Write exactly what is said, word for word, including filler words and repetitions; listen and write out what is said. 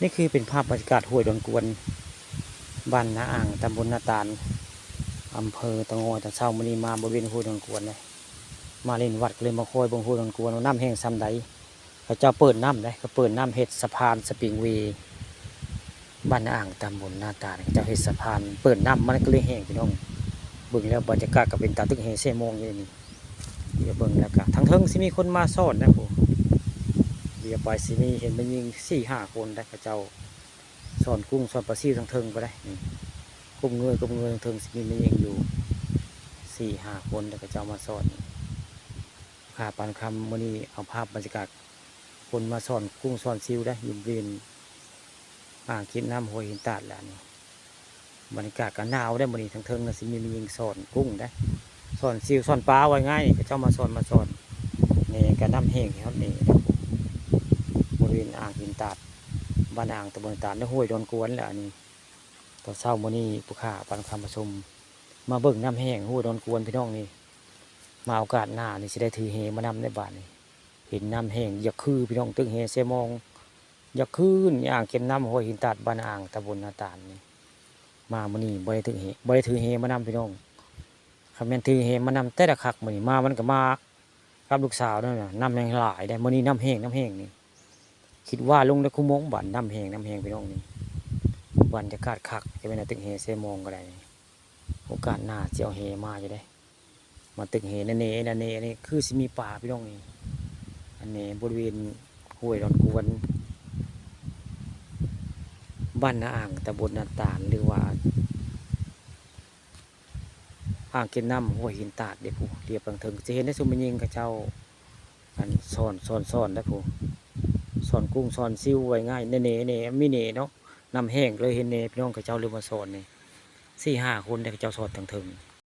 นี่คือเป็นภาพบรรยากาศห้วยดอนกวน บ้านนาอ่าง ตำบลนาตาล อำเภอเตางอย ตอนเช้ามื้อนี้มาบริเวณห้วยดอนกวนเลย มาเล่นวัดก็เลยมาคอยเบิ่งห้วยดอนกวนว่าน้ำแห้งส่ำใด เขาเจ้าเปิดน้ำเด้ เขาเปิดน้ำเฮ็ดสะพานสปริงเวย์ บ้านนาอ่าง ตำบลนาตาล เขาเจ้าเฮ็ดสะพาน เปิดน้ำมันก็เลยแห้งพี่น้อง เบิ่งแล้วบรรยากาศก็เป็นตาตึกแฮแซ่มองอยู่นี่ เดี๋ยวเบิ่งแล้วก็ทางเทิงสิมีคนมาสอนนะผู้ เดี๋ยวไปสิมีเห็นแม่หญิงสี่ห้าคนได้ เขาเจ้าสอนกุ้งสอนปลาซิวทางเทิงก็ได้ นี่ ก้มเงยก้มเงยทางเทิงสิมีแม่หญิงอยู่สี่ห้าคน แล้วเขาเจ้ามาสอน ค่ะ ปานคำมื้อนี้เอาภาพบรรยากาศคนมาสอนกุ้งสอนซิวได้ อยู่บริเวณอ่างเก็บน้ำห้วยหินตาดแล้วนี่ บรรยากาศก็หนาวได้มื้อนี้ทางเทิงน่ะสิมีแม่หญิงสอนกุ้งได้ สอนซิวสอนปลาว่าง่าย เขาเจ้ามาสอนมาสอน นี่ก็น้ำแห้งครับนี่ บริเวณอ่างหินตาด บ้านอ่าง ตำบลตาด ในห้วยดอนกวนแหละอันนี้ ตอนเช้ามื้อนี้ผู้ข้าปานคำมาชม มาเบิ่งน้ำแห้งห้วยดอนกวนพี่น้องนี่ มาโอกาสหน้านี่สิได้ถือแหมานำได้บาดนี่ เห็นน้ำแห้งอยากคือพี่น้อง ตึกแหแซ่มอง อยากคืนอ่างเก็บน้ำห้วยหินตาด บ้านอ่าง ตำบลนาตาลนี่ มามื้อนี้บ่ได้ถือแห บ่ได้ถือแหมานำพี่น้อง คันแม่นถือแหมานำแต่ละคักมื้อนี้มามันก็มากับลูกสาวนั่นน่ะ น้ำแห้งหลายได้ มื้อนี้น้ำแห้ง น้ำแห้งนี่ คิดว่าลงได้คุมงบาด น้ำแห้ง น้ำแห้งพี่น้องนี่ บรรยากาศคัก จะเป็นตึกแหแซ่มองก็ได้นี่ โอกาสหน้าสิเอาแหมาอยู่เด้ มาตึกแหนั่นเน่นั่นเน่อันนี้คือสิมีปลาพี่น้องนี่ อันนี้บริเวณห้วยดอนกวน บ้านนาอ่าง ตำบลนาตาล หรือว่า อ่างเก็บน้ำห้วยหินตาดเด้ผู้ เรียบทางเทิง จะเห็นได้ซุมแม่หญิงเขาเจ้า อันสอน สอน สอนได้ผู้ สอนกุ้งสอนซิวว่าง่าย แหน่ แหน่ แหน่ มีแหน่เนาะ น้ำแห้งเลยเห็นแหน่ พี่น้องเขาเจ้าเลยมาสอนนี่ สี่ห้าคนได้เขาเจ้าสอนทางเทิง